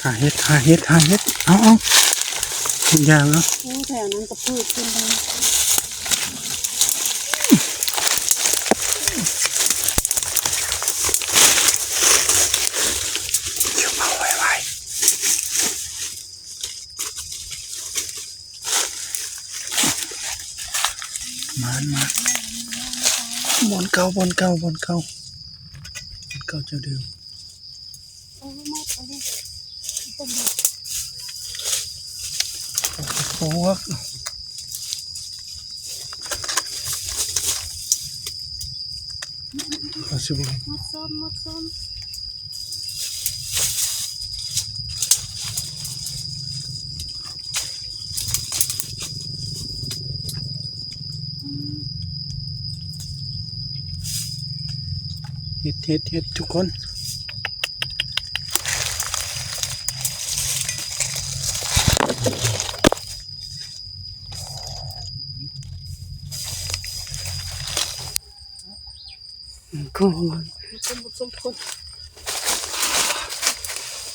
ຫາເຫັດ ຫາເຫັດ ຫາເຫັດ ເອົາ ເອົາ ທຸກຢ່າງເອົາ. ໂອ້ ແຖວນັ້ນກະພືດຂຶ້ນເລີຍ. ເກັບເອົາໄວໆ. ມານ ມານ ບ່ອນເກົ່າ ບ່ອນເກົ່າ ບ່ອນເກົ່າ ບ່ອນເກົ່າເຈົ້າເດີມ. ໂອ້ຍ ໝົດເອົາເດ້ ໂອ້ຍ ເອົາຊິບໍ່ ໝົດສົ້ມ ໝົດສົ້ມ. ເຫັດ ເຫັດ ເຫັດ ທຸກຄົນ.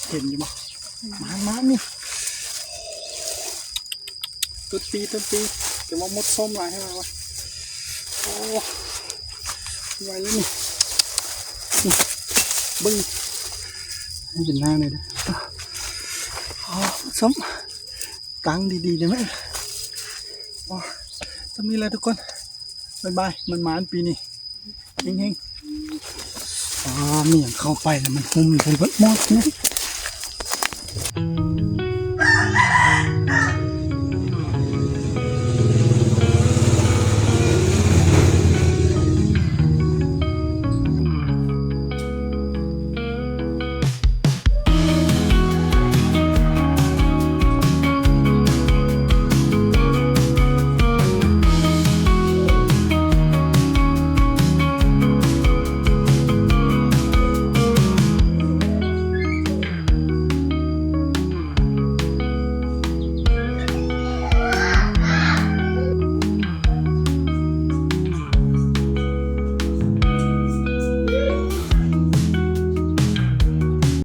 ເຫັນຢູ່ບໍ່? ມາ ມາ ນີ້ ຕົ້ນປີ ຕົ້ນປີ ແຕ່ວ່າໝົດສົ້ມຫຼາຍແຮງວ່າ. ໂອ້ ໄວແລ້ວນີ້ ນີ້ ເບິ່ງ ໃຫ້ເປັນນາງເລີຍເດີ. ອໍ ສົ້ມ ຕັ້ງດີໆ ໄດ້ໄໝ? ອໍ ສ່ຳນີ້ແຫຼະທຸກຄົນ ບາຍບາຍ ໝານໆ ປີນີ້ ເຮັງໆ. ອໍ ມີຫຍັງເຂົ້າໄປແລ້ວມັນຫຸ້ມໃສ່ເບິດໝົດນີ້.